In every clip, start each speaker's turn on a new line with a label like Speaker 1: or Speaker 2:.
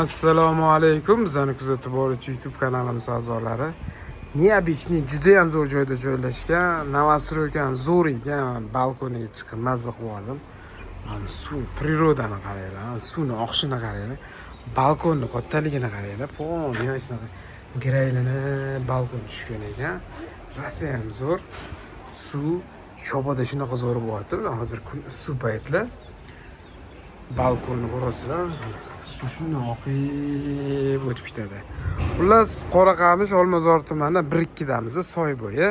Speaker 1: Assalomu alaykum, bizani kuzatib boruvchi YouTube kanalimiz a'zolari. Необычный, juda ham zo'r joyda joylashgan, новостройка zo'r ekan, balkoniga chiqib mazza qilib oldim. Mana suv, природа ni qaranglar, suvni oqishini qaranglar, balkonni kattaligini qaranglar, полный shunaqa giraylanib balkon tushgan ekan. Rosa ham zo'r. Suv shoboda shunaqa zo'r bo'lyapti. Hozir kun issiq paytlar. Balkonni ko'rasizlar, suv shunday oqib o'tib ketadi. Xullas, Qoraqamish, Olmazor tumani, 1-2damiz, soy bo'yi.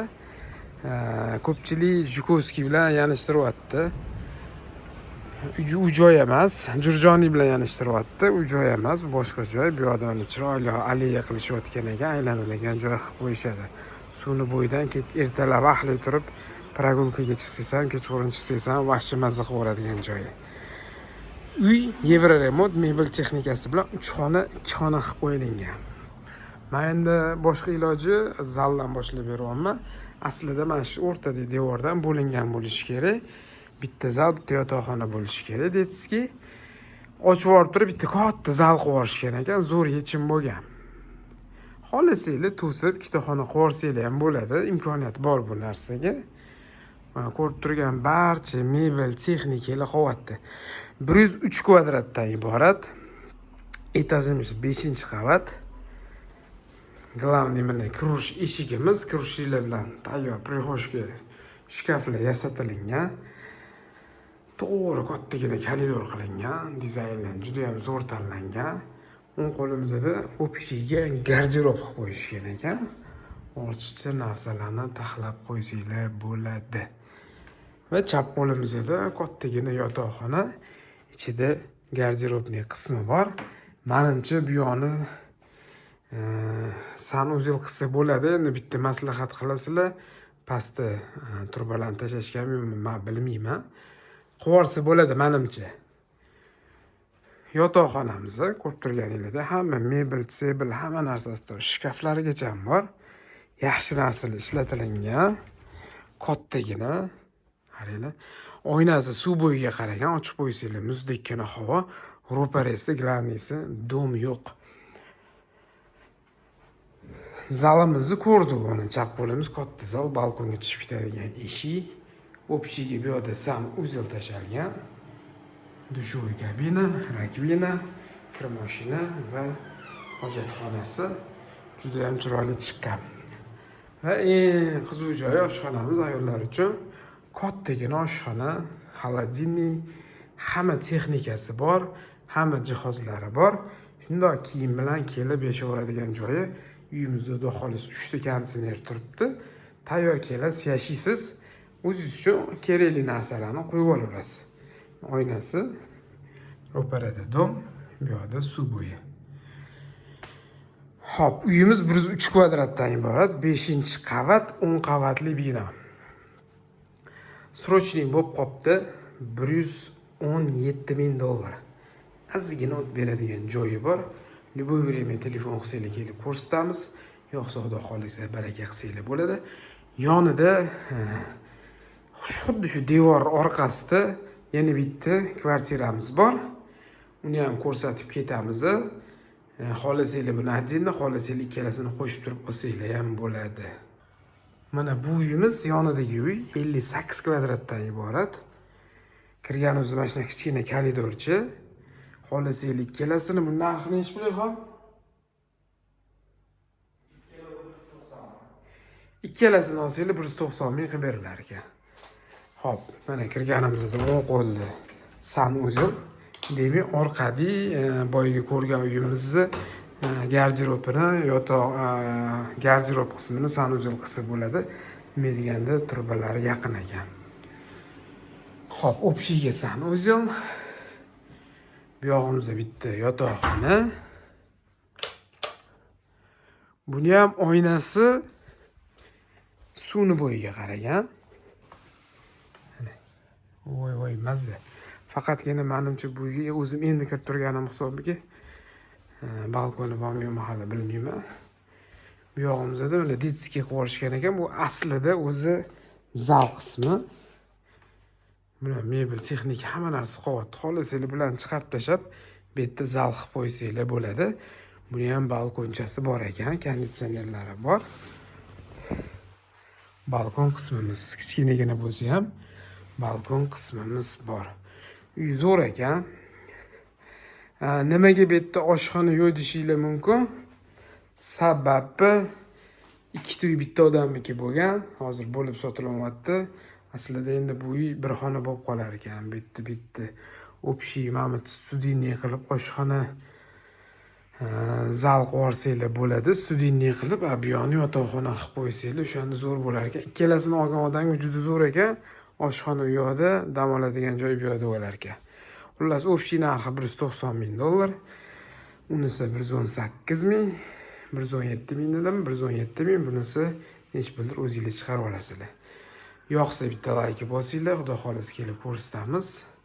Speaker 1: Ko'pchilik Жуковский bilan yanishtiryapti. U joy emas, Jurjoniy bilan yanishtiryapti. U joy emas, bu boshqa joy. Bu yoqda mana chiroyli aleya qilishayotgan ekan, aylanadigan joy qilib qo'yishadi. Suvni bo'yidan ertalab vaqtli turib прогулка ga chiqsangiz ham, kechqurun chiqsangiz ham вообще mazza qilib yuboradigan joyi. Uy евроремонт, mebel texnikasi bilan 3 xona, 2 xona qilib qo'yilgan. Man endi boshqa iloji zaldan boshlab beryapman. Aslida mana shu o'rtadagi devordan bo'lingan bo'lishi kerak. Bitta zal, bitta yotoqxona bo'lishi kerak, детский. Ochib yuborib turib bitta katta zal qilib yuborishgan ekan, zo'r yechim bo'lgan. Xohlasanglar to'sib ikkita xona qilib yuborsanglar ham bo'ladi, imkoniyat bor bu narsaga. Mana ko'rib turgan barcha mebel texnikalar qolyapti. 103 kvadratdan iborat. Etajimiz 5-qavat. Главный mana kirish eshigimiz, kirishlar bilan tayyor прихожка, shkaflar yasatilgan. To'g'ri kattagina koridor qilingan, dizaynlar juda ham zo'r tanlangan. O'ng qo'limizda общий ga garderob qilib qo'yishgan ekan. Ortiqcha narsalarni taxlab qo'ysanglar bo'ladi. Va chap qo'limizda kattagina yotoqxona, ichida гардеробный qismi bor. Manimcha, bu yoqni санузел qilsa bo'ladi. Endi bitta maslahat qilasizlar, pastda trubalarni tashlashganmi, man bilmayman. Qilib bo'ladi manimcha. Yotoqxonamizni ko'rib turganinglarda hamma mebel, sebel, hamma narsasi bor. Shkaflarigacha ham bor. Yaxshi narsalar ishlatilingan. Kattagina. Qaranglar. Oynasi suv bo'yiga qaragan, ochib qo'ysanglar muzdekkina havo. Ro'parasida главный si дом yo'q. Zalimizni ko'rdik, uni chap qo'limiz katta zal, balkonga tushib ketadigan eshik. Общий ga bu yoqda санузел tashalgan. Душевой kabina, раковина, kir mashina va hojatxonasi juda ham chiroyli chiqqan. Va eng qiziq joyi oshxonamiz ayollar uchun. Kattagina oshxona, холодильник, hamma texnikasi bor, hamma jihozlari bor. Shundoq kiyim bilan kelib yashayveradigan joyi. Uyimizda xudo xohlasa 3 ta konditsioner turibdi. Tayyor kelasiz, yashaysiz. O'zingiz uchun kerakli narsalarni qo'yib olaverasiz. Oynasi ro'parada дом, bu yoqda suv bo'yi. Xo'p, uyimiz 103 kvadratdan iborat, 5-qavat, 10 qavatli bino. Срочный bo'lib qopti, 117 ming dollar. Ozgina o't beradigan joyi bor. Любой время telefon qilsanglar kelib ko'rsatamiz. Yo'qsa, xudo xohlasa, baraka qilsanglar bo'ladi. Yonida xuddi shu devor orqasida yana bitta kvartiramiz bor. Uni ham ko'rsatib ketamiz. Xohlasanglar buni отдельно, xohlasanglar ikkalasini qo'shib turib olsanglar ham bo'ladi. Mana bu uyimiz yonidagi uy 58 kvadratdan iborat. Kirganimizda mana shunaqa kichkina koridorcha. Xohlasanglar ikkalasini, bu narxi nechi pul, Ilhom? Ikkalasini olsanglar 190 ming qilib berilar ekan. Xo'p, mana kirganimizda o'ng qo'lda санузел. Demak, orqadagi boyagi ko'rgan uyimizni garderobini, yotoq garderob qismini санузел qilsa bo'ladi. Nima deganda, trubalari yaqin ekan. Xo'p, общий ga санузел. Bu yog'imizda bitta yotoqxona. Buni ham oynasi suvni bo'yiga qaragan. Mana. Voy voy, mazza. Faqatgina manimcha bu uyga o'zim endi kirib turganim hisobiga balkoni bormi, yo'qmi, hali bilmayman. Bu yog'imizda mana детский qilib yuborishgan ekan. Bu aslida o'zi zal qismi. Buni mebel, texnika, hamma narsa qolyapti. Xohlasanglar bularni chiqarib tashlab, Bu yerda zal qilib qo'ysanglar bo'ladi. Buni ham balkonchasi bor ekan, konditsionerlari bor. Balkon qismimiz kichkinagina bo'lsa ham, balkon qismimiz bor. Uy zo'r ekan. Ha, nimaga bu yerda oshxona yo'q deyishinglar mumkin. Sababi, ikkita uy bitta odamniki bo'lgan, hozir bo'lib sotilyapti. Aslida endi bu uy bir xona bo'lib qolar ekan. Bu yerda bitta общий, mana bu студийный qilib oshxona, zal qilib yuborsanglar bo'ladi. Студийный qilib, a bu yoqni yotoqxona qilib qo'ysanglar, o'shanda zo'r bo'lar ekan. Ikkalasini olgan odamga juda zo'r ekan. Oshxona u yoqda, dam oladigan joy bu yoqda bo'lar ekan. Xullas, общий narxi 190 ming dollar. Unisi 118 ming, 117 ming dedim, 117 ming. Bunisi nechi puldir, o'zinglar chiqarib olasizlar. Yoqsa, bitta layk bosinglar, xudo xohlasa, kelib ko'rsatamiz.